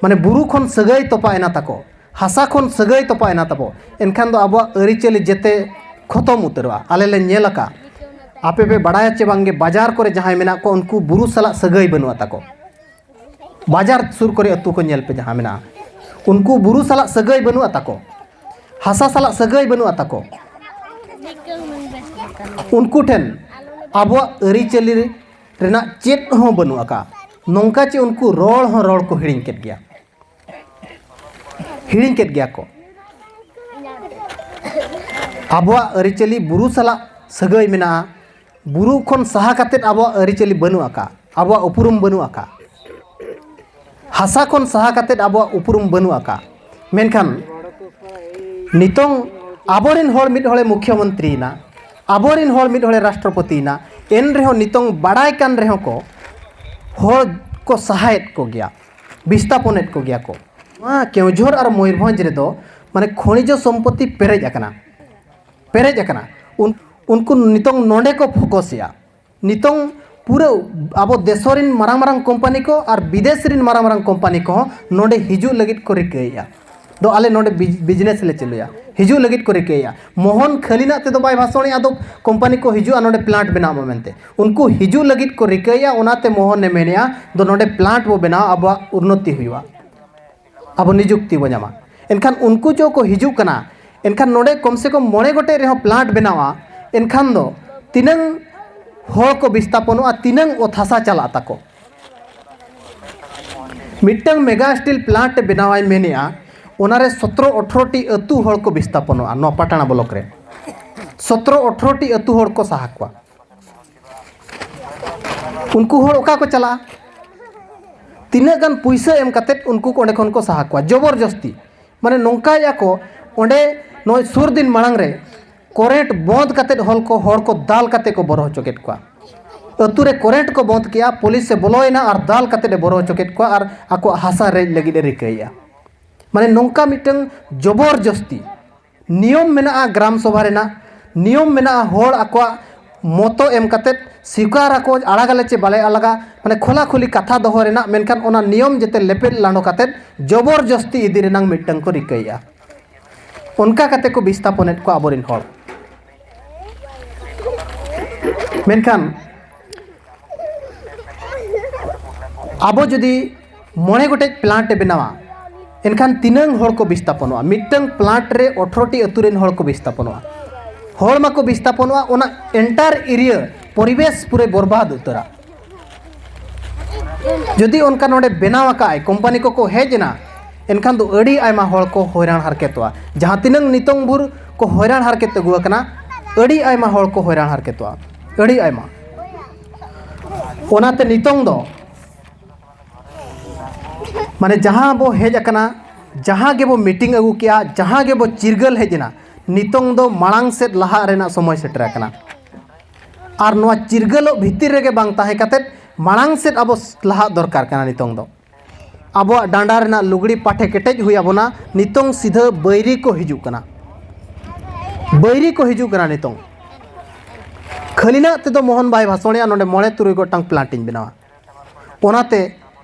ᱢᱟᱱᱮ ᱵᱩᱨᱩ ᱠᱷᱚᱱ ᱥᱟᱹᱜᱟᱹᱭ ᱛᱚᱯᱟᱜ ᱮᱱᱟ ᱛᱟᱠᱚ, ᱦᱟᱥᱟ ᱠᱷᱚᱱ ᱥᱟᱹᱜᱟᱹᱭ ᱛᱚᱯᱟᱜ ᱮᱱᱟ ᱛᱟᱵᱚ, ᱮᱱᱠᱷᱟᱱ ᱫᱚ ᱟᱵᱚᱣᱟᱜ ᱟᱹᱨᱤᱪᱟᱹᱞᱤ ᱡᱮᱛᱮ ᱠᱷᱚᱛᱚᱢ ᱩᱛᱟᱹᱨᱚᱜᱼᱟ᱾ ᱟᱞᱮ ᱞᱮ ᱧᱮᱞ ᱟᱠᱟᱫ, ᱟᱯᱮ ᱯᱮ ᱵᱟᱲᱟᱭᱟ ᱪᱮ ᱵᱟᱝᱜᱮ, ᱵᱟᱡᱟᱨ ᱠᱚᱨᱮ ᱡᱟᱦᱟᱸᱭ ᱢᱮᱱᱟᱜ ᱠᱚᱣᱟ, ᱩᱱᱠᱩ ᱵᱩᱨᱩ ᱥᱟᱞᱟᱜ ᱥᱟᱹᱜᱟᱹᱭ ᱵᱟᱹᱱᱩᱜᱼᱟ ᱛᱟᱠᱚ᱾ ᱵᱟᱡᱟᱨ ᱥᱩᱨ ᱠᱚᱨᱮ ᱟᱹᱛᱩ ᱠᱚ ᱧᱮᱞ ᱯᱮ, ᱡᱟᱦᱟᱸ ᱢᱮᱱᱟᱜᱼᱟ, ᱩᱱᱠᱩ ᱵᱩᱨᱩ ᱥᱟᱞᱟᱜ ᱥᱟᱹᱜᱟᱹᱭ ᱵᱟᱹᱱᱩᱜᱼᱟ ᱛᱟᱠᱚ, ᱦᱟᱥᱟ ᱥᱟᱞᱟᱜ ᱥᱟᱹᱜᱟᱹᱭ ᱵᱟᱹᱱᱩᱜᱼᱟ ᱛᱟᱠᱚ᱾ ᱩᱱᱠᱩ ᱴᱷᱮᱱ ᱟᱵᱚᱣᱟᱜ ᱟᱹᱨᱤᱪᱟᱹᱞᱤ ᱨᱮᱱᱟᱜ ᱪᱮᱫ ᱦᱚᱸ ᱵᱟᱹᱱᱩᱜ ᱟᱠᱟᱫᱼᱟ᱾ ᱱᱚᱝᱠᱟ ᱪᱮ ᱩᱱᱠᱩ ᱨᱚᱲ ᱦᱚᱸ ᱨᱚᱲ ᱠᱚ ᱦᱤᱲᱤᱧ ᱠᱮᱫ ᱜᱮᱭᱟ, ᱦᱤᱲᱤᱧ ᱠᱮᱫ ᱜᱮᱭᱟ ᱠᱚ᱾ ᱟᱵᱚᱣᱟᱜ ᱟᱹᱨᱤᱪᱟᱹᱞᱤ ᱵᱩᱨᱩ ᱥᱟᱞᱟᱜ ᱥᱟᱹᱜᱟᱹᱭ ᱢᱮᱱᱟᱜᱼᱟ, ᱵᱩᱨᱩ ᱠᱷᱚᱱ ᱥᱟᱦᱟ ᱠᱟᱛᱮᱫ ᱟᱵᱚᱣᱟᱜ ᱟᱹᱨᱤᱪᱟᱹᱞᱤ ᱵᱟᱹᱱᱩᱜ ᱟᱠᱟᱫ, ᱟᱵᱚᱣᱟᱜ ᱩᱯᱨᱩᱢ ᱵᱟᱹᱱᱩᱜ ᱟᱠᱟᱫ, ᱦᱟᱥᱟ ᱠᱷᱚᱱ ᱥᱟᱦᱟ ᱠᱟᱛᱮᱫ ᱟᱵᱚᱣᱟᱜ ᱩᱯᱨᱩᱢ ᱵᱟᱹᱱᱩᱜ ᱟᱠᱟᱫ᱾ ᱢᱮᱱᱠᱷᱟᱱ ᱱᱤᱛᱚᱝ ᱟᱵᱚᱨᱮᱱ ᱦᱚᱲ ᱢᱤᱫ ᱦᱚᱲᱮ ᱢᱩᱠᱷᱭᱚᱢᱚᱱᱛᱨᱤᱭᱮᱱᱟ, ᱟᱵᱚᱨᱮᱱ ᱦᱚᱲ ᱢᱤᱫ ᱦᱚᱲᱮ ᱨᱟᱥᱴᱨᱚᱯᱚᱛᱤᱭᱮᱱᱟ, ᱮᱱ ᱨᱮᱦᱚᱸ ᱱᱤᱛᱚᱝ ᱵᱟᱲᱟᱭ ᱠᱟᱱ ᱨᱮᱦᱚᱸ ᱠᱚ ᱦᱚᱲ ᱠᱚ ᱥᱟᱦᱟᱭᱮᱫ ᱠᱚᱜᱮᱭᱟ, ᱵᱤᱥᱛᱟᱯᱚᱱᱮᱫ ᱠᱚᱜᱮᱭᱟ ᱠᱚ᱾ ᱱᱚᱣᱟ ᱠᱮᱣᱡᱷᱚᱨ ᱟᱨ ᱢᱚᱭᱩᱨᱵᱷᱚᱸᱡᱽ ᱨᱮᱫᱚ ᱢᱟᱱᱮ ᱠᱷᱚᱱᱤᱡᱚ ᱥᱚᱢᱯᱚᱛᱤ ᱯᱮᱨᱮᱡ ᱟᱠᱟᱱᱟ, ᱯᱮᱨᱮᱡ ᱟᱠᱟᱱᱟ᱾ ᱩᱱ-, ᱩᱱᱠᱩ ᱱᱤᱛᱚᱝ ᱱᱚᱰᱮ ᱠᱚ ᱯᱷᱳᱠᱚᱥᱮᱜᱼᱟ᱾ ᱱᱤᱛᱚᱝ ᱯᱩᱨᱟᱹ ᱟᱵᱚ ᱫᱮᱥᱚ ᱨᱤᱱ ᱢᱟᱨᱟᱝ ᱢᱟᱨᱟᱝ ᱠᱳᱢᱯᱟᱱᱤ ᱠᱚ ᱟᱨ ᱵᱤᱫᱮᱥ ᱨᱤᱱ ᱢᱟᱨᱟᱝ ᱢᱟᱨᱟᱝ ᱠᱳᱢᱯᱟᱱᱤ ᱠᱚᱦᱚᱸ ᱱᱚᱰᱮ ᱦᱤᱡᱩᱜ ᱞᱟᱹᱜᱤᱫ ᱠᱚ ᱨᱤᱠᱟᱹᱭᱮᱫᱼᱟ᱾ ᱫᱚ ᱟᱞᱮ ᱱᱚᱰᱮ ᱵᱤᱡᱽ-, ᱵᱤᱡᱽᱱᱮᱥ ᱞᱮ ᱪᱟᱹᱞᱩᱭᱟ, ᱦᱤᱡᱩᱜ ᱞᱟᱹᱜᱤᱫ ᱠᱚ ᱨᱤᱠᱟᱹᱭᱮᱫᱼᱟ᱾ ᱢᱳᱦᱚᱱ ᱠᱷᱟᱹᱞᱤᱱᱟᱜ ᱛᱮᱫᱚ ᱵᱟᱭ ᱵᱷᱟᱥᱚᱬᱮᱜᱼᱟ, ᱫᱚ ᱠᱳᱢᱯᱟᱱᱤ ᱠᱚ ᱦᱤᱡᱩᱜᱼᱟ, ᱱᱚᱰᱮ ᱯᱞᱟᱱᱴ ᱵᱮᱱᱟᱣ ᱢᱟ ᱢᱮᱱᱛᱮ᱾ ᱩᱱᱠᱩ ᱦᱤᱡᱩᱜ ᱞᱟᱹᱜᱤᱫ ᱠᱚ ᱨᱤᱠᱟᱹᱭᱮᱫᱼᱟ, ᱚᱱᱟᱛᱮ ᱢᱳᱦᱚᱱᱮ ᱢᱮᱱᱮᱫᱼᱟ, ᱫᱚ ᱱᱚᱰᱮ ᱯᱞᱟᱱᱴ ᱵᱚ ᱵᱮᱱᱟᱣᱟ, ᱟᱵᱚᱣᱟᱜ ᱩᱱᱱᱚᱛᱤ ᱦᱩᱭᱩᱜᱼᱟ, ᱟᱵᱚ ᱱᱤᱡᱩᱠᱛᱤ ᱵᱚ ᱧᱟᱢᱟ᱾ ᱮᱱᱠᱷᱟᱱ ᱩᱱᱠᱩ ᱡᱚ ᱠᱚ ᱦᱤᱡᱩᱜ ᱠᱟᱱᱟ, ᱮᱱᱠᱷᱟᱱ ᱱᱚᱰᱮ ᱠᱚᱢ ᱥᱮ ᱠᱚᱢ ᱢᱚᱬᱮ ᱜᱚᱴᱮᱡ ᱨᱮᱦᱚᱸ ᱯᱞᱟᱱᱴ ᱵᱮᱱᱟᱣᱟ, ᱮᱱᱠᱷᱟᱱ ᱫᱚ ᱛᱤᱱᱟᱹᱝ ᱦᱚᱲ ᱠᱚ ᱵᱤᱥᱛᱟᱯᱚᱱᱚᱜᱼᱟ, ᱛᱤᱱᱟᱹᱝ ᱚᱛ ᱦᱟᱥᱟ ᱪᱟᱞᱟᱜ ᱛᱟᱠᱚ᱾ ᱢᱤᱫᱴᱟᱝ ᱢᱮᱜᱟ ᱥᱴᱤᱞ ᱯᱞᱟᱱᱴ ᱵᱮᱱᱟᱣᱟᱭ ᱢᱮᱱᱮᱜᱼᱟ, ᱚᱱᱟᱨᱮ ᱥᱚᱛᱨᱚ ᱟᱴᱷᱨᱚ ᱴᱤ ᱟᱹᱛᱩ ᱦᱚᱲ ᱠᱚ ᱵᱤᱥᱛᱟᱯᱚᱱᱚᱜᱼᱟ ᱱᱚᱣᱟ ᱯᱟᱴᱟᱬᱟ ᱵᱞᱚᱠ ᱨᱮ᱾ ᱥᱚᱛᱨᱚ ᱟᱴᱷᱨᱚ ᱴᱤ ᱟᱹᱛᱩ ᱦᱚᱲ ᱠᱚ ᱥᱟᱦᱟ ᱠᱚᱣᱟ᱾ ᱩᱱᱠᱩ ᱦᱚᱲ ᱚᱠᱟ ᱠᱚ ᱪᱟᱞᱟᱜᱼᱟ? ᱛᱤᱱᱟᱹᱜ ᱜᱟᱱ ᱯᱩᱭᱥᱟᱹ ᱮᱢ ᱠᱟᱛᱮᱫ ᱩᱱᱠᱩ ᱠᱚ ᱚᱸᱰᱮ ᱠᱷᱚᱱ ᱠᱚ ᱥᱟᱦᱟ ᱠᱚᱣᱟ, ᱡᱚᱵᱚᱨᱡᱚᱥᱛᱤ᱾ ᱢᱟᱱᱮ ᱱᱚᱝᱠᱟᱭᱮᱫᱼᱟ ᱠᱚ, ᱚᱸᱰᱮ ᱱᱚᱜᱼᱚᱭ ᱥᱩᱨ ᱫᱤᱱ ᱢᱟᱲᱟᱝ ᱨᱮ ᱠᱚᱨᱮᱱᱴ ᱵᱚᱸᱫᱽ ᱠᱟᱛᱮᱫ ᱦᱚᱲ ᱠᱚ, ᱦᱚᱲ ᱠᱚ ᱫᱟᱞ ᱠᱟᱛᱮᱫ ᱠᱚ ᱵᱚᱨᱚ ᱦᱚᱪᱚ ᱠᱮᱫ ᱠᱚᱣᱟ᱾ ᱟᱹᱛᱩ ᱨᱮ ᱠᱚᱨᱮᱱᱴ ᱠᱚ ᱵᱚᱸᱫᱽ ᱠᱮᱜᱼᱟ, ᱯᱩᱞᱤᱥ ᱮ ᱵᱚᱞᱚᱭᱮᱱᱟ ᱟᱨ ᱫᱟᱞ ᱠᱟᱛᱮᱫ ᱮ ᱵᱚᱨᱚ ᱦᱚᱪᱚ ᱠᱮᱫ ᱠᱚᱣᱟ ᱟᱨ ᱟᱠᱚᱣᱟᱜ ᱦᱟᱥᱟ ᱨᱮᱡ ᱞᱟᱹᱜᱤᱫ ᱮ ᱨᱤᱠᱟᱹᱭᱮᱫᱼᱟ᱾ ᱢᱟᱱᱮ ᱱᱚᱝᱠᱟ ᱢᱤᱫᱴᱟᱝ ᱡᱚᱵᱚᱨᱡᱚᱥᱛᱤ ᱱᱤᱭᱚᱢ ᱢᱮᱱᱟᱜᱼᱟ, ᱜᱨᱟᱢ ᱥᱚᱵᱷᱟ ᱨᱮᱱᱟᱜ ᱱᱤᱭᱚᱢ ᱢᱮᱱᱟᱜᱼᱟ, ᱦᱚᱲ ᱟᱠᱚᱣᱟᱜ ᱢᱚᱛᱚ ᱮᱢ ᱠᱟᱛᱮᱫ ᱥᱤᱠᱟᱨ ᱟᱠᱚ, ᱟᱲᱟᱜᱟᱞᱮ ᱪᱮ ᱵᱟᱞᱮ ᱟᱲᱟᱜᱟ, ᱢᱟᱱᱮ ᱠᱷᱚᱞᱟ ᱠᱷᱩᱞᱤ ᱠᱟᱛᱷᱟ ᱫᱚᱦᱚ ᱨᱮᱱᱟᱜ, ᱢᱮᱱᱠᱷᱟᱱ ᱚᱱᱟ ᱱᱤᱭᱚᱢ ᱡᱮᱛᱮ ᱞᱮᱯᱮᱫ ᱞᱟᱸᱰᱚ ᱠᱟᱛᱮᱫ ᱡᱚᱵᱚᱨᱡᱚᱥᱛᱤ ᱤᱫᱤ ᱨᱮᱱᱟᱝ ᱢᱤᱫᱴᱟᱝ ᱠᱚ ᱨᱤᱠᱟᱹᱭᱮᱫᱼᱟ᱾ ᱚᱱᱠᱟ ᱠᱟᱛᱮ ᱠᱚ ᱵᱤᱥᱛᱟᱯᱚᱱᱮᱫ ᱠᱚᱣᱟ ᱟᱵᱚᱨᱮᱱ ᱦᱚᱲ᱾ ᱢᱮᱱᱠᱷᱟᱱ ᱟᱵᱚ ᱡᱩᱫᱤ ᱢᱚᱬᱮ ᱜᱚᱴᱮᱡ ᱯᱞᱟᱱᱴ ᱮ ᱵᱮᱱᱟᱣᱟ, ᱮᱱᱠᱷᱟᱱ ᱛᱤᱱᱟᱹᱝ ᱦᱚᱲ ᱠᱚ ᱵᱤᱥᱛᱟᱯᱚᱱᱚᱜᱼᱟ? ᱢᱤᱫᱴᱟᱝ ᱯᱞᱟᱱᱴ ᱨᱮ ᱟᱴᱷᱨᱚ ᱴᱤ ᱟᱹᱛᱩ ᱨᱮᱱ ᱦᱚᱲ ᱠᱚ ᱵᱤᱥᱛᱟᱯᱚᱱᱚᱜᱼᱟ᱾ ᱦᱚᱲ ᱢᱟᱠᱚ ᱵᱤᱥᱛᱟᱯᱚᱱᱚᱜᱼᱟ, ᱚᱱᱟ ᱮᱱᱴᱟᱨ ᱮᱨᱤᱭᱟ ᱯᱚᱨᱤᱵᱮᱥ ᱯᱩᱨᱟᱹ ᱵᱚᱨᱵᱟᱫ ᱩᱛᱟᱹᱨᱟ᱾ ᱡᱩᱫᱤ ᱚᱱᱠᱟ ᱱᱚᱰᱮ ᱵᱮᱱᱟᱣ ᱟᱠᱟᱫ ᱟᱭ, ᱠᱳᱢᱯᱟᱱᱤ ᱠᱚᱠᱚ ᱦᱮᱡ ᱮᱱᱟ, ᱮᱱᱠᱷᱟᱱ ᱫᱚ ᱟᱹᱰᱤ ᱟᱭᱢᱟ ᱦᱚᱲ ᱠᱚ ᱦᱚᱭᱨᱟᱱ ᱦᱟᱨᱠᱮᱛᱚᱜᱼᱟ᱾ ᱡᱟᱦᱟᱸ ᱛᱤᱱᱟᱹᱝ ᱱᱤᱛᱚᱝ ᱵᱷᱳᱨ ᱠᱚ ᱦᱚᱭᱨᱟᱱ ᱦᱟᱨᱠᱮᱛ ᱟᱹᱜᱩ ᱟᱠᱟᱱᱟ, ᱟᱹᱰᱤ ᱟᱭᱢᱟ ᱦᱚᱲ ᱠᱚ ᱦᱚᱭᱨᱟᱱ ᱦᱟᱨᱠᱮᱛᱚᱜᱼᱟ᱾ ᱟᱹᱰᱤ ᱟᱭᱢᱟ᱾ ᱚᱱᱟᱛᱮ ᱱᱤᱛᱚᱝ ᱫᱚ ᱢᱟᱱᱮ ᱡᱟᱦᱟᱸ ᱵᱚ ᱦᱮᱡ ᱟᱠᱟᱱᱟ, ᱡᱟᱦᱟᱸ ᱜᱮᱵᱚ ᱢᱤᱴᱤᱝ ᱟᱹᱜᱩ ᱠᱮᱜᱼᱟ, ᱡᱟᱦᱟᱸ ᱜᱮᱵᱚ ᱪᱤᱨᱜᱟᱹᱞ ᱦᱮᱡ ᱮᱱᱟ, ᱱᱤᱛᱚᱝ ᱫᱚ ᱢᱟᱲᱟᱝ ᱥᱮᱫ ᱞᱟᱦᱟᱜ ᱨᱮᱱᱟᱜ ᱥᱚᱢᱚᱭ ᱥᱮᱴᱮᱨ ᱟᱠᱟᱱᱟ᱾ ᱟᱨ ᱱᱚᱣᱟ ᱪᱤᱨᱜᱟᱹᱞᱚᱜ ᱵᱷᱤᱛᱤᱨ ᱨᱮᱜᱮ ᱵᱟᱝ ᱛᱟᱦᱮᱸ ᱠᱟᱛᱮᱫ ᱢᱟᱲᱟᱝ ᱥᱮᱫ ᱟᱵᱚ ᱞᱟᱦᱟᱜ ᱫᱚᱨᱠᱟᱨ ᱠᱟᱱᱟ᱾ ᱱᱤᱛᱚᱝ ᱫᱚ ᱟᱵᱚᱣᱟᱜ ᱰᱟᱸᱰᱟ ᱨᱮᱱᱟᱜ ᱞᱩᱜᱽᱲᱤ ᱯᱟᱴᱷᱮ ᱠᱮᱴᱮᱡ ᱦᱩᱭ ᱟᱵᱚᱱᱟ᱾ ᱱᱤᱛᱚᱝ ᱥᱤᱫᱷᱟᱹ ᱵᱟᱹᱭᱨᱤ ᱠᱚ ᱦᱤᱡᱩᱜ ᱠᱟᱱᱟ, ᱵᱟᱹᱭᱨᱤ ᱠᱚ ᱦᱤᱡᱩᱜ ᱠᱟᱱᱟ᱾ ᱱᱤᱛᱚᱝ ᱠᱷᱟᱹᱞᱤᱱᱟᱜ ᱛᱮᱫᱚ ᱢᱳᱦᱚᱱ ᱵᱟᱭ ᱵᱷᱟᱥᱚᱬᱮᱜᱼᱟ, ᱱᱚᱰᱮ ᱢᱚᱬᱮ ᱛᱩᱨᱩᱭ ᱜᱚᱴᱟᱝ ᱯᱞᱟᱱᱴ ᱤᱧ ᱵᱮᱱᱟᱣᱟ᱾ ᱚᱱᱟᱛᱮ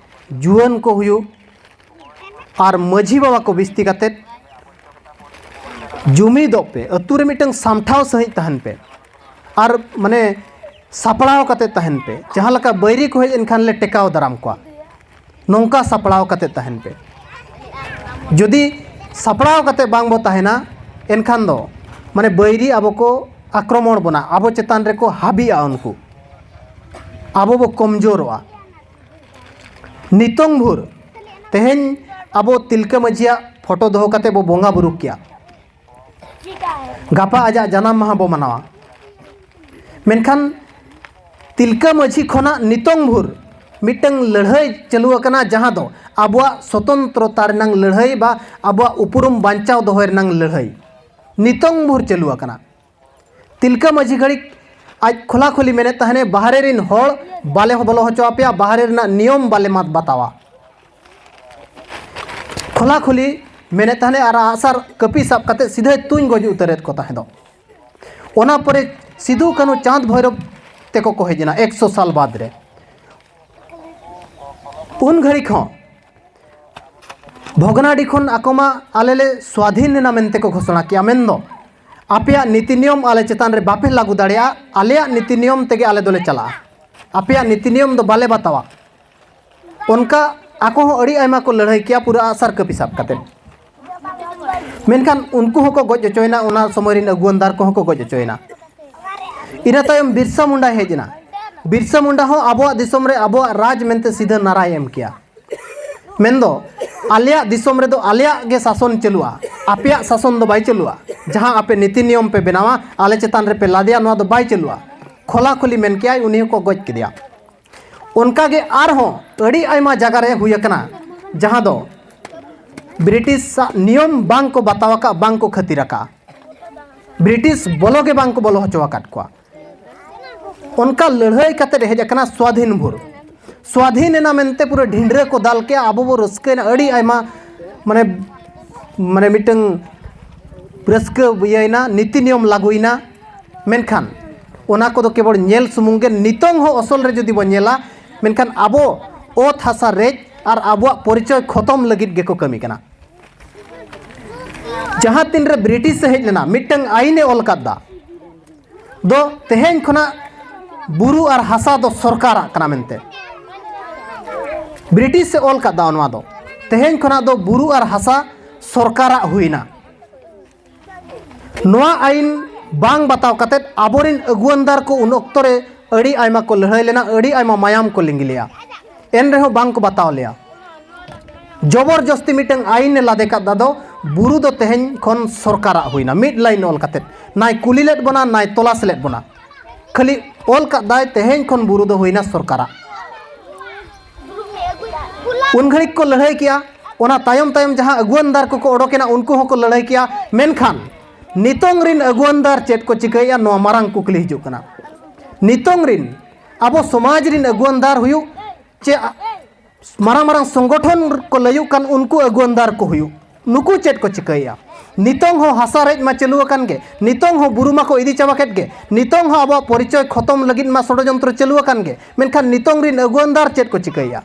ᱡᱩᱣᱟᱹᱱ ᱠᱚ ᱦᱩᱭᱩᱜ ᱟᱨ ᱢᱟᱹᱡᱷᱤ ᱵᱟᱵᱟ ᱠᱚ ᱵᱤᱥᱛᱤ ᱠᱟᱛᱮᱫ ᱡᱩᱢᱤᱫᱚᱜ ᱯᱮ, ᱟᱹᱛᱩ ᱨᱮ ᱢᱤᱫᱴᱟᱝ ᱥᱟᱢᱴᱷᱟᱣ ᱥᱟᱺᱦᱤᱡ ᱛᱟᱦᱮᱱ ᱯᱮ, ᱟᱨ ᱢᱟᱱᱮ ᱥᱟᱯᱲᱟᱣ ᱠᱟᱛᱮᱫ ᱛᱟᱦᱮᱱ ᱯᱮ᱾ ᱡᱟᱦᱟᱸ ᱞᱮᱠᱟ ᱵᱟᱹᱭᱨᱤ ᱠᱚ ᱦᱮᱡ ᱮᱱᱠᱷᱟᱱ ᱞᱮ ᱴᱮᱠᱟᱣ ᱫᱟᱨᱟᱢ ᱠᱚᱣᱟ, ᱱᱚᱝᱠᱟ ᱥᱟᱯᱲᱟᱣ ᱠᱟᱛᱮᱫ ᱛᱟᱦᱮᱱ ᱯᱮ᱾ ᱡᱩᱫᱤ ᱥᱟᱯᱲᱟᱣ ᱠᱟᱛᱮᱫ ᱵᱟᱝ ᱵᱚ ᱛᱟᱦᱮᱱᱟ, ᱮᱱᱠᱷᱟᱱ ᱫᱚ ᱢᱟᱱᱮ ᱵᱟᱹᱭᱨᱤ ᱟᱵᱚ ᱠᱚ ᱟᱠᱨᱚᱢᱚᱬ ᱵᱚᱱᱟ, ᱟᱵᱚ ᱪᱮᱛᱟᱱ ᱨᱮᱠᱚ ᱦᱟᱹᱵᱤᱜᱼᱟ ᱩᱱᱠᱩ, ᱟᱵᱚ ᱵᱚ ᱠᱚᱢᱡᱳᱨᱚᱜᱼᱟ᱾ ᱱᱤᱛᱚᱝ ᱵᱷᱳᱨ ᱛᱮᱦᱮᱧ ᱟᱵᱚ ᱛᱤᱞᱠᱟᱹ ᱢᱟᱹᱡᱷᱤᱭᱟᱜ ᱯᱷᱳᱴᱳ ᱫᱚᱦᱚ ᱠᱟᱛᱮ ᱵᱚ ᱵᱚᱸᱜᱟ ᱵᱩᱨᱩ ᱠᱮᱭᱟ, ᱜᱟᱯᱟ ᱟᱡᱟᱜ ᱡᱟᱱᱟᱢ ᱢᱟᱦᱟ ᱵᱚ ᱢᱟᱱᱟᱣᱟ᱾ ᱢᱮᱱᱠᱷᱟᱱ ᱛᱤᱞᱠᱟᱹ ᱢᱟᱹᱡᱷᱤ ᱠᱷᱚᱱᱟᱜ ᱱᱤᱛᱚᱝ ᱵᱷᱳᱨ ᱢᱤᱫᱴᱟᱝ ᱞᱟᱹᱲᱦᱟᱹᱭ ᱪᱟᱹᱞᱩ ᱟᱠᱟᱱᱟ, ᱡᱟᱦᱟᱸ ᱫᱚ ᱟᱵᱚᱣᱟᱜ ᱥᱚᱛᱚᱱᱛᱨᱚᱛᱟ ᱨᱮᱱᱟᱝ ᱞᱟᱹᱲᱦᱟᱹᱭ ᱵᱟ ᱟᱵᱚᱣᱟᱜ ᱩᱯᱨᱩᱢ ᱵᱟᱧᱪᱟᱣ ᱫᱚᱦᱚᱭ ᱨᱮᱱᱟᱝ ᱞᱟᱹᱲᱦᱟᱹᱭ ᱱᱤᱛᱚᱝ ᱵᱷᱳᱨ ᱪᱟᱹᱞᱩ ᱟᱠᱟᱱᱟ᱾ ᱛᱤᱞᱠᱟᱹ ᱢᱟᱹᱡᱷᱤ ᱜᱷᱟᱹᱲᱤᱠ ᱟᱡ ᱠᱷᱚᱞᱟ ᱠᱷᱚᱞᱤ ᱢᱮᱱᱮᱫ ᱛᱟᱦᱮᱱᱮ, "ᱵᱟᱦᱨᱮ ᱨᱮᱱ ᱦᱚᱲ ᱵᱟᱞᱮ ᱵᱚᱞᱚ ᱦᱚᱪᱚ ᱟᱯᱮᱭᱟ, ᱵᱟᱦᱨᱮ ᱨᱮᱱᱟᱜ ᱱᱤᱭᱚᱢ ᱵᱟᱞᱮ ᱢᱟᱛ ᱵᱟᱛᱟᱣᱟ᱾" ᱠᱷᱚᱞᱟ ᱠᱷᱚᱞᱤ ᱢᱮᱱᱮᱫ ᱛᱟᱦᱮᱱᱮ ᱟᱨ ᱟᱜᱼᱥᱟᱨ ᱠᱟᱹᱯᱤ ᱥᱟᱵ ᱠᱟᱛᱮ ᱥᱤᱫᱷᱟᱹᱭ ᱛᱩᱧ ᱜᱚᱡ ᱩᱛᱟᱹᱨᱮᱫ ᱠᱚ ᱛᱟᱦᱮᱸ ᱫᱚ᱾ ᱚᱱᱟ ᱯᱚᱨᱮ ᱥᱤᱫᱩ ᱠᱟᱹᱱᱦᱩ ᱪᱟᱸᱫᱽ ᱵᱷᱳᱭᱨᱚᱵ ᱛᱮᱠᱚ ᱠᱚ ᱦᱮᱡ ᱮᱱᱟ ᱮᱠᱥᱚ ᱥᱟᱞ ᱵᱟᱫᱽ ᱨᱮ᱾ ᱩᱱ ᱜᱷᱟᱹᱲᱤᱠ ᱦᱚᱸ ᱵᱷᱚᱜᱽᱱᱟᱰᱤ ᱠᱷᱚᱱ ᱟᱠᱚ ᱢᱟ ᱟᱞᱮ ᱞᱮ ᱥᱣᱟᱫᱷᱤᱱ ᱮᱱᱟ ᱢᱮᱱᱛᱮ ᱠᱚ ᱜᱷᱳᱥᱚᱱᱟ ᱠᱮᱜᱼᱟ, ᱢᱮᱱᱫᱚ ᱟᱯᱮᱭᱟᱜ ᱱᱤᱛᱤ ᱱᱤᱭᱚᱢ ᱟᱞᱮ ᱪᱮᱛᱟᱱ ᱨᱮ ᱵᱟᱯᱮ ᱞᱟᱹᱜᱩ ᱫᱟᱲᱮᱭᱟᱜᱼᱟ, ᱟᱞᱮᱭᱟᱜ ᱱᱤᱛᱤ ᱱᱤᱭᱚᱢ ᱛᱮᱜᱮ ᱟᱞᱮ ᱫᱚᱞᱮ ᱪᱟᱞᱟᱜᱼᱟ, ᱟᱯᱮᱭᱟᱜ ᱱᱤᱛᱤ ᱱᱤᱭᱚᱢ ᱫᱚ ᱵᱟᱞᱮ ᱵᱟᱛᱟᱣᱟ᱾ ᱚᱱᱠᱟ ᱟᱠᱚ ᱦᱚᱸ ᱟᱹᱰᱤ ᱟᱭᱢᱟ ᱠᱚ ᱞᱟᱹᱲᱦᱟᱹᱭ ᱠᱮᱭᱟ ᱯᱩᱨᱟᱹ ᱟᱜᱼᱥᱟᱨ ᱠᱟᱹᱯᱤ ᱥᱟᱵ ᱠᱟᱛᱮᱫ᱾ ᱢᱮᱱᱠᱷᱟᱱ ᱩᱱᱠᱩ ᱦᱚᱸᱠᱚ ᱜᱚᱡ ᱦᱚᱪᱚᱭᱮᱱᱟ, ᱚᱱᱟ ᱥᱚᱢᱚᱭ ᱨᱮᱱ ᱟᱹᱜᱩᱣᱟᱹᱱᱫᱟᱨ ᱠᱚᱦᱚᱸ ᱠᱚ ᱜᱚᱡ ᱦᱚᱪᱚᱭᱮᱱᱟ᱾ ᱤᱱᱟᱹ ᱛᱟᱭᱚᱢ ᱵᱤᱨᱥᱟ ᱢᱩᱱᱰᱟᱭ ᱦᱮᱡ ᱮᱱᱟ᱾ ᱵᱤᱨᱥᱟ ᱢᱩᱱᱰᱟ ᱦᱚᱸ ᱟᱵᱚᱣᱟᱜ ᱫᱤᱥᱚᱢ ᱨᱮ ᱟᱵᱚᱣᱟᱜ ᱨᱟᱡᱽ ᱢᱮᱱᱛᱮ ᱥᱤᱫᱷᱟᱹ ᱱᱟᱨᱟᱭ ᱮᱢ ᱠᱮᱭᱟ, ᱢᱮᱱᱫᱚ ᱟᱞᱮᱭᱟᱜ ᱫᱤᱥᱚᱢ ᱨᱮᱫᱚ ᱟᱞᱮᱭᱟᱜ ᱜᱮ ᱥᱟᱥᱚᱱ ᱪᱟᱹᱞᱩᱜᱼᱟ, ᱟᱯᱮᱭᱟᱜ ᱥᱟᱥᱚᱱ ᱫᱚ ᱵᱟᱭ ᱪᱟᱹᱞᱩᱜᱼᱟ᱾ ᱡᱟᱦᱟᱸ ᱟᱯᱮ ᱱᱤᱛᱤ ᱱᱤᱭᱚᱢ ᱯᱮ ᱵᱮᱱᱟᱣᱟ, ᱟᱞᱮ ᱪᱮᱛᱟᱱ ᱨᱮᱯᱮ ᱞᱟᱫᱮᱭᱟ, ᱱᱚᱣᱟ ᱫᱚ ᱵᱟᱭ ᱪᱟᱹᱞᱩᱜᱼᱟ᱾ ᱠᱷᱚᱞᱟ ᱠᱷᱚᱞᱤ ᱢᱮᱱ ᱠᱮᱜᱼᱟᱭ, ᱩᱱᱤ ᱦᱚᱸᱠᱚ ᱜᱚᱡ ᱠᱮᱫᱮᱭᱟ᱾ ᱚᱱᱠᱟᱜᱮ ᱟᱨᱦᱚᱸ ᱟᱹᱰᱤ ᱟᱭᱢᱟ ᱡᱟᱭᱜᱟ ᱨᱮ ᱦᱩᱭ ᱟᱠᱟᱱᱟ, ᱡᱟᱦᱟᱸ ᱫᱚ ᱵᱨᱤᱴᱤᱥᱟᱜ ᱱᱤᱭᱚᱢ ᱵᱟᱝ ᱠᱚ ᱵᱟᱛᱟᱣ ᱟᱠᱟᱫ, ᱵᱟᱝ ᱠᱚ ᱠᱷᱟᱹᱛᱤᱨ ᱟᱠᱟᱫ, ᱵᱨᱤᱴᱤᱥ ᱵᱚᱞᱚ ᱜᱮ ᱵᱟᱝ ᱠᱚ ᱵᱚᱞᱚ ᱦᱚᱪᱚ ᱟᱠᱟᱫ ᱠᱚᱣᱟ᱾ ᱚᱱᱠᱟ ᱞᱟᱹᱲᱦᱟᱹᱭ ᱠᱟᱛᱮᱫ ᱦᱮᱡ ᱟᱠᱟᱱᱟ ᱥᱣᱟᱫᱷᱤᱱ ᱵᱷᱳᱨ᱾ ᱥᱣᱟᱫᱷᱤᱱ ᱮᱱᱟ ᱢᱮᱱᱛᱮ ᱯᱩᱨᱟᱹ ᱰᱷᱤᱸᱰᱨᱟᱹ ᱠᱚ ᱫᱟᱞ ᱠᱮᱜᱼᱟ, ᱟᱵᱚ ᱵᱚ ᱨᱟᱹᱥᱠᱟᱹᱭᱮᱱᱟ, ᱟᱹᱰᱤ ᱟᱭᱢᱟ ᱢᱟᱱᱮ, ᱢᱟᱱᱮ ᱢᱤᱫᱴᱟᱝ ᱨᱟᱹᱥᱠᱟᱹ ᱤᱭᱟᱹᱭᱮᱱᱟ, ᱱᱤᱛᱤ ᱱᱤᱭᱚᱢ ᱞᱟᱹᱜᱩᱭᱮᱱᱟ᱾ ᱢᱮᱱᱠᱷᱟᱱ ᱚᱱᱟ ᱠᱚᱫᱚ ᱠᱮᱵᱚᱞ ᱧᱮᱞ ᱥᱩᱢᱩᱝ ᱜᱮ᱾ ᱱᱤᱛᱚᱝ ᱦᱚᱸ ᱟᱥᱚᱞ ᱨᱮ ᱡᱩᱫᱤ ᱵᱚᱱ ᱧᱮᱞᱟ, ᱢᱮᱱᱠᱷᱟᱱ ᱟᱵᱚ ᱚᱛ ᱦᱟᱥᱟ ᱨᱮᱡ ᱟᱨ ᱟᱵᱚᱣᱟᱜ ᱯᱚᱨᱤᱪᱚᱭ ᱠᱷᱚᱛᱚᱢ ᱞᱟᱹᱜᱤᱫ ᱜᱮᱠᱚ ᱠᱟᱹᱢᱤ ᱠᱟᱱᱟ᱾ ᱡᱟᱦᱟᱸ ᱛᱤᱱᱨᱮ ᱵᱨᱤᱴᱤᱥ ᱮ ᱦᱮᱡ ᱞᱮᱱᱟ, ᱢᱤᱫᱴᱟᱝ ᱟᱭᱤᱱ ᱮ ᱚᱞ ᱠᱟᱫᱟ, ᱫᱚ ᱛᱮᱦᱮᱧ ᱠᱷᱚᱱᱟᱜ ᱵᱩᱨᱩ ᱟᱨ ᱦᱟᱥᱟ ᱫᱚ ᱥᱚᱨᱠᱟᱨᱟᱜ ᱠᱟᱱᱟ ᱢᱮᱱᱛᱮ᱾ ᱵᱨᱤᱴᱤᱥ ᱮ ᱚᱞ ᱠᱟᱫᱟ ᱱᱚᱣᱟ ᱫᱚ, ᱛᱮᱦᱮᱧ ᱠᱷᱚᱱᱟᱜ ᱫᱚ ᱵᱩᱨᱩ ᱟᱨ ᱦᱟᱥᱟ ᱥᱚᱨᱠᱟᱨᱟᱜ ᱦᱩᱭᱱᱟ᱾ ᱱᱚᱣᱟ ᱟᱭᱤᱱ ᱵᱟᱝ ᱵᱟᱛᱟᱣ ᱠᱟᱛᱮᱫ ᱟᱵᱚᱨᱮᱱ ᱟᱹᱜᱩᱣᱟᱹᱱᱫᱟᱨ ᱠᱚ ᱩᱱ ᱚᱠᱛᱚ ᱨᱮ ᱟᱹᱰᱤ ᱟᱭᱢᱟ ᱠᱚ ᱞᱟᱹᱲᱦᱟᱹᱭ ᱞᱮᱱᱟ, ᱟᱹᱰᱤ ᱟᱭᱢᱟ ᱢᱟᱭᱟᱢ ᱠᱚ ᱞᱤᱸᱜᱤ ᱞᱮᱭᱟ, ᱮᱱ ᱨᱮᱦᱚᱸ ᱵᱟᱝ ᱠᱚ ᱵᱟᱛᱟᱣ ᱞᱮᱭᱟ᱾ ᱡᱚᱵᱚᱨ ᱡᱚᱥᱛᱤ ᱢᱤᱫᱴᱟᱝ ᱟᱭᱤᱱ ᱮ ᱞᱟᱫᱮ ᱠᱟᱫ ᱫᱚ ᱵᱩᱨᱩ ᱫᱚ ᱛᱮᱦᱮᱧ ᱠᱷᱚᱱ ᱥᱚᱨᱠᱟᱨᱟᱜ ᱦᱩᱭᱱᱟ, ᱢᱤᱫ ᱞᱟᱭᱤᱱ ᱚᱞ ᱠᱟᱛᱮᱫ᱾ ᱱᱟᱭ ᱠᱩᱞᱤ ᱞᱮᱫ ᱵᱚᱱᱟ, ᱱᱟᱭ ᱛᱚᱞᱟᱥ ᱞᱮᱫ ᱵᱚᱱᱟ, ᱠᱷᱟᱹᱞᱤ ᱚᱞ ᱠᱟᱫ ᱫᱟᱭ ᱛᱮᱦᱮᱧ ᱠᱷᱚᱱ ᱵᱩᱨᱩ ᱫᱚ ᱦᱩᱭᱱᱟ ᱥᱚᱨᱠᱟᱨᱟᱜ᱾ ᱩᱱ ᱜᱷᱟᱹᱲᱤᱡ ᱠᱚ ᱞᱟᱹᱲᱦᱟᱹᱭ ᱠᱮᱜᱼᱟ, ᱚᱱᱟ ᱛᱟᱭᱚᱢ ᱛᱟᱭᱚᱢ ᱡᱟᱦᱟᱸ ᱟᱹᱜᱩᱣᱟᱹᱱᱫᱟᱨ ᱠᱚᱠᱚ ᱚᱰᱚᱠᱮᱱᱟ ᱩᱱᱠᱩ ᱦᱚᱸᱠᱚ ᱞᱟᱹᱲᱦᱟᱹᱭ ᱠᱮᱜᱼᱟ᱾ ᱢᱮᱱᱠᱷᱟᱱ ᱱᱤᱛᱚᱝ ᱨᱤᱱ ᱟᱹᱜᱩᱣᱟᱹᱱᱫᱟᱨ ᱪᱮᱫ ᱠᱚ ᱪᱤᱠᱟᱹᱭᱮᱫᱼᱟ, ᱱᱚᱣᱟ ᱢᱟᱨᱟᱝ ᱠᱩᱠᱞᱤ ᱦᱤᱡᱩᱜ ᱠᱟᱱᱟ᱾ ᱱᱤᱛᱚᱝ ᱨᱤᱱ ᱟᱵᱚ ᱥᱚᱢᱟᱡᱽ ᱨᱤᱱ ᱟᱹᱜᱩᱣᱟᱹᱱᱫᱟᱨ ᱦᱩᱭᱩᱜ ᱪᱮ ᱢᱟᱨᱟᱝ ᱢᱟᱨᱟᱝ ᱥᱚᱝᱜᱚᱴᱷᱚᱱ ᱠᱚ ᱞᱟᱹᱭᱩᱜ ᱠᱟᱱ ᱩᱱᱠᱩ ᱟᱹᱜᱩᱣᱟᱹᱱᱫᱟᱨ ᱠᱚ ᱦᱩᱭᱩᱜ, ᱱᱩᱠᱩ ᱪᱮᱫ ᱠᱚ ᱪᱤᱠᱟᱹᱭᱮᱫᱼᱟ? ᱱᱤᱛᱚᱝ ᱦᱚᱸ ᱦᱟᱥᱟ ᱨᱮᱡ ᱢᱟ ᱪᱟᱹᱞᱩ ᱟᱠᱟᱱ ᱜᱮ, ᱱᱤᱛᱚᱝ ᱦᱚᱸ ᱵᱩᱨᱩ ᱢᱟᱠᱚ ᱤᱫᱤ ᱪᱟᱵᱟ ᱠᱮᱫ ᱜᱮ, ᱱᱤᱛᱚᱝ ᱦᱚᱸ ᱟᱵᱚᱣᱟᱜ ᱯᱚᱨᱤᱪᱚᱭ ᱠᱷᱚᱛᱚᱢ ᱞᱟᱹᱜᱤᱫ ᱢᱟ ᱥᱚᱲᱚᱡᱚᱱᱛᱨᱚ ᱪᱟᱹᱞᱩ ᱟᱠᱟᱱ ᱜᱮ, ᱢᱮᱱᱠᱷᱟᱱ ᱱᱤᱛᱚᱝ ᱨᱤᱱ ᱟᱹᱜᱩᱣᱟᱹᱱᱫᱟᱨ ᱪᱮᱫ ᱠᱚ ᱪᱤᱠᱟᱹᱭᱮᱫᱼᱟ?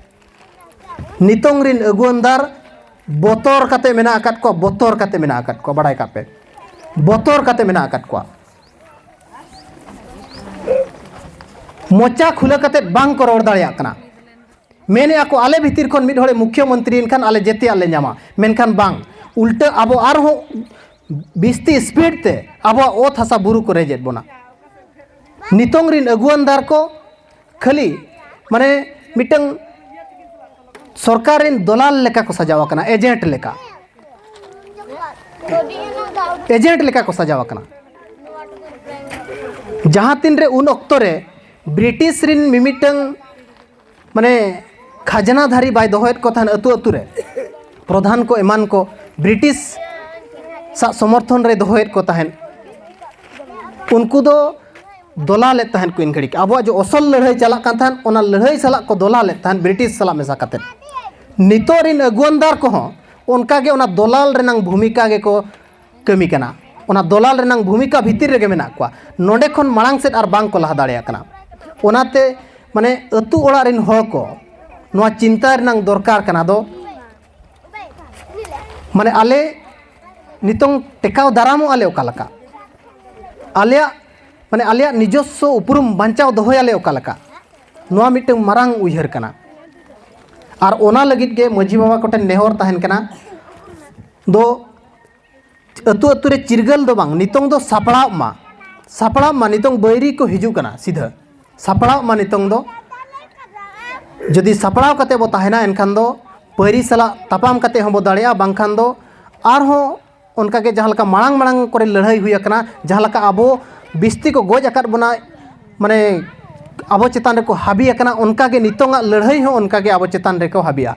ᱱᱤᱛᱚᱝ ᱨᱤᱱ ᱟᱹᱜᱩᱣᱟᱹᱱᱫᱟᱨ ᱵᱚᱛᱚᱨ ᱠᱟᱛᱮ ᱢᱮᱱᱟᱜ ᱟᱠᱟᱫ ᱠᱚᱣᱟ, ᱵᱚᱛᱚᱨ ᱠᱟᱛᱮ ᱢᱮᱱᱟᱜ ᱟᱠᱟᱫ ᱠᱚᱣᱟ, ᱵᱟᱲᱟᱭ ᱠᱟᱜ ᱯᱮ, ᱵᱚᱛᱚᱨ ᱠᱟᱛᱮ ᱢᱮᱱᱟᱜ ᱟᱠᱟᱫ ᱠᱚᱣᱟ᱾ ᱢᱚᱪᱟ ᱠᱷᱩᱞᱟᱹ ᱠᱟᱛᱮ ᱵᱟᱝ ᱠᱚ ᱨᱚᱲ ᱫᱟᱲᱮᱭᱟᱜ ᱠᱟᱱᱟ᱾ ᱢᱮᱱᱮᱫᱼᱟ ᱠᱚ, ᱟᱞᱮ ᱵᱷᱤᱛᱤᱨ ᱠᱷᱚᱱ ᱢᱤᱫ ᱦᱚᱲᱮ ᱢᱩᱠᱷᱭᱟᱹ ᱢᱚᱱᱛᱨᱤ ᱮᱱᱠᱷᱟᱱ ᱟᱞᱮ ᱡᱮᱛᱮᱭᱟᱜ ᱞᱮ ᱧᱟᱢᱟ, ᱢᱮᱱᱠᱷᱟᱱ ᱵᱟᱝ, ᱩᱞᱴᱟᱹ ᱟᱵᱚ ᱟᱨᱦᱚᱸ ᱵᱤᱥᱛᱤ ᱥᱯᱤᱰ ᱛᱮ ᱟᱵᱚᱣᱟᱜ ᱚᱛ ᱦᱟᱥᱟ ᱵᱩᱨᱩ ᱠᱚ ᱨᱮᱡᱮᱫ ᱵᱚᱱᱟ᱾ ᱱᱤᱛᱚᱝ ᱨᱤᱱ ᱟᱹᱜᱩᱣᱟᱹᱱᱫᱟᱨ ᱠᱚ ᱠᱷᱟᱹᱞᱤ ᱢᱟᱱᱮ ᱢᱤᱫᱴᱟᱝ ᱥᱚᱨᱠᱟᱨ ᱨᱤᱱ ᱫᱚᱞᱟᱞ ᱞᱮᱠᱟ ᱠᱚ ᱥᱟᱡᱟᱣ ᱟᱠᱟᱱᱟ, ᱮᱡᱮᱱᱴ ᱞᱮᱠᱟ, ᱮᱡᱮᱱᱴ ᱞᱮᱠᱟ ᱠᱚ ᱥᱟᱡᱟᱣ ᱟᱠᱟᱱᱟ᱾ ᱡᱟᱦᱟᱸ ᱛᱤᱱ ᱨᱮ ᱩᱱ ᱚᱠᱛᱚ ᱨᱮ ᱵᱨᱤᱴᱤᱥ ᱨᱤᱱ ᱢᱤᱢᱤᱫᱴᱟᱝ ᱢᱟᱱᱮ ᱠᱷᱟᱡᱽᱱᱟ ᱫᱷᱟᱨᱤ ᱵᱟᱭ ᱫᱚᱦᱚᱭᱮᱫ ᱠᱚ ᱛᱟᱦᱮᱱ ᱟᱹᱛᱩ ᱟᱹᱛᱩ ᱨᱮ, ᱯᱨᱚᱫᱷᱟᱱ ᱠᱚ ᱮᱢᱟᱱ ᱠᱚ ᱵᱨᱤᱴᱤᱥ ᱥᱟᱜ ᱥᱚᱢᱚᱨᱛᱷᱚᱱ ᱨᱮ ᱫᱚᱦᱚᱭᱮᱫ ᱠᱚ ᱛᱟᱦᱮᱸᱫ, ᱩᱱᱠᱩ ᱫᱚ ᱫᱚᱞᱟᱞᱮᱫ ᱛᱟᱦᱮᱸᱫ ᱠᱚ᱾ ᱤᱱ ᱜᱷᱟᱹᱲᱤᱡ ᱟᱵᱚᱣᱟᱜ ᱡᱮ ᱚᱥᱚᱞ ᱞᱟᱹᱲᱦᱟᱹᱭ ᱪᱟᱞᱟᱜ ᱠᱟᱱ ᱛᱟᱦᱮᱸᱫ, ᱚᱱᱟ ᱞᱟᱹᱲᱦᱟᱹᱭ ᱥᱟᱞᱟᱜ ᱠᱚ ᱫᱚᱞᱟᱞᱮᱫ ᱛᱟᱦᱮᱸᱫ ᱵᱨᱤᱴᱤᱥ ᱥᱟᱞᱟᱜ ᱢᱮᱥᱟ ᱠᱟᱛᱮᱫ᱾ ᱱᱤᱛᱚᱜ ᱨᱤᱱ ᱟᱹᱜᱩᱣᱟᱹᱱᱫᱟᱨ ᱠᱚᱦᱚᱸ ᱚᱱᱠᱟ ᱜᱮ ᱚᱱᱟ ᱫᱚᱞᱟᱞ ᱨᱮᱱᱟᱝ ᱵᱷᱩᱢᱤᱠᱟ ᱜᱮᱠᱚ ᱠᱟᱹᱢᱤ ᱠᱟᱱᱟ᱾ ᱚᱱᱟ ᱫᱚᱞᱟᱞ ᱨᱮᱱᱟᱝ ᱵᱷᱩᱢᱤᱠᱟ ᱵᱷᱤᱛᱤᱨ ᱨᱮᱜᱮ ᱢᱮᱱᱟᱜ ᱠᱚᱣᱟ᱾ ᱱᱚᱰᱮ ᱠᱷᱚᱱ ᱢᱟᱲᱟᱝ ᱥᱮᱫ ᱟᱨ ᱵᱟᱝ ᱠᱚ ᱞᱟᱦᱟ ᱫᱟᱲᱮᱭᱟᱜ ᱠᱟᱱᱟ᱾ ᱚᱱᱟᱛᱮ ᱢᱟᱱᱮ ᱟᱹᱛᱩ ᱚᱲᱟᱜ ᱨᱤᱱ ᱦᱚᱲ ᱠᱚ ᱱᱚᱣᱟ ᱪᱤᱱᱛᱟ ᱨᱮᱱᱟᱝ ᱫᱚᱨᱠᱟᱨ ᱠᱟᱱᱟ ᱫᱚ, ᱢᱟᱱᱮ ᱟᱞᱮ ᱱᱤᱛᱚᱝ ᱴᱮᱠᱟᱣ ᱫᱟᱨᱟᱢᱚᱜ ᱟᱞᱮ ᱚᱠᱟ ᱞᱮᱠᱟ, ᱟᱞᱮᱭᱟᱜ ᱢᱟᱱᱮ ᱟᱞᱮᱭᱟᱜ ᱱᱤᱡᱚᱥᱥᱚ ᱩᱯᱨᱩᱢ ᱵᱟᱧᱪᱟᱣ ᱫᱚᱦᱚᱭᱟᱞᱮ ᱚᱠᱟ ᱞᱮᱠᱟ, ᱱᱚᱣᱟ ᱢᱤᱫᱴᱟᱝ ᱢᱟᱨᱟᱝ ᱩᱭᱦᱟᱹᱨ ᱠᱟᱱᱟ᱾ ᱟᱨ ᱚᱱᱟ ᱞᱟᱹᱜᱤᱫ ᱜᱮ ᱢᱟᱹᱡᱷᱤ ᱵᱟᱵᱟ ᱠᱚᱴᱷᱮᱱ ᱱᱮᱦᱚᱨ ᱛᱟᱦᱮᱱ ᱠᱟᱱᱟ ᱫᱚ, ᱟᱹᱛᱩ ᱟᱹᱛᱩ ᱨᱮ ᱪᱤᱨᱜᱟᱹᱞ ᱫᱚ ᱵᱟᱝ, ᱱᱤᱛᱚᱝ ᱫᱚ ᱥᱟᱯᱲᱟᱣ ᱢᱟ, ᱥᱟᱯᱲᱟᱣ ᱢᱟ᱾ ᱱᱤᱛᱚᱝ ᱵᱟᱹᱭᱨᱤ ᱠᱚ ᱦᱤᱡᱩᱜ ᱠᱟᱱᱟ, ᱥᱤᱫᱷᱟᱹ ᱥᱟᱯᱲᱟᱣ ᱢᱟ ᱱᱤᱛᱚᱝ ᱫᱚ᱾ ᱡᱩᱫᱤ ᱥᱟᱯᱲᱟᱣ ᱠᱟᱛᱮ ᱵᱚ ᱛᱟᱦᱮᱱᱟ, ᱮᱱᱠᱷᱟᱱ ᱫᱚ ᱵᱟᱹᱭᱨᱤ ᱥᱟᱞᱟᱜ ᱛᱟᱯᱟᱢ ᱠᱟᱛᱮ ᱦᱚᱸᱵᱚ ᱫᱟᱲᱮᱭᱟᱜᱼᱟ, ᱵᱟᱝᱠᱷᱟᱱ ᱫᱚ ᱟᱨᱦᱚᱸ ᱚᱱᱠᱟᱜᱮ ᱡᱟᱦᱟᱸ ᱞᱮᱠᱟ ᱢᱟᱲᱟᱝ ᱢᱟᱲᱟᱝ ᱠᱚᱨᱮ ᱞᱟᱹᱲᱦᱟᱹᱭ ᱦᱩᱭ ᱟᱠᱟᱱᱟ, ᱡᱟᱦᱟᱸ ᱞᱮᱠᱟ ᱟᱵᱚ ᱵᱤᱥᱛᱤ ᱠᱚ ᱜᱚᱡ ᱟᱠᱟᱫ ᱵᱚᱱᱟ, ᱢᱟᱱᱮ ᱟᱵᱚ ᱪᱮᱛᱟᱱ ᱨᱮᱠᱚ ᱦᱟᱵᱤ ᱟᱠᱟᱱᱟ, ᱚᱱᱠᱟᱜᱮ ᱱᱤᱛᱚᱝᱟᱜ ᱞᱟᱹᱲᱦᱟᱹᱭ ᱦᱚᱸ ᱚᱱᱠᱟᱜᱮ ᱟᱵᱚ ᱪᱮᱛᱟᱱ ᱨᱮᱠᱚ ᱦᱟᱵᱤᱜᱼᱟ᱾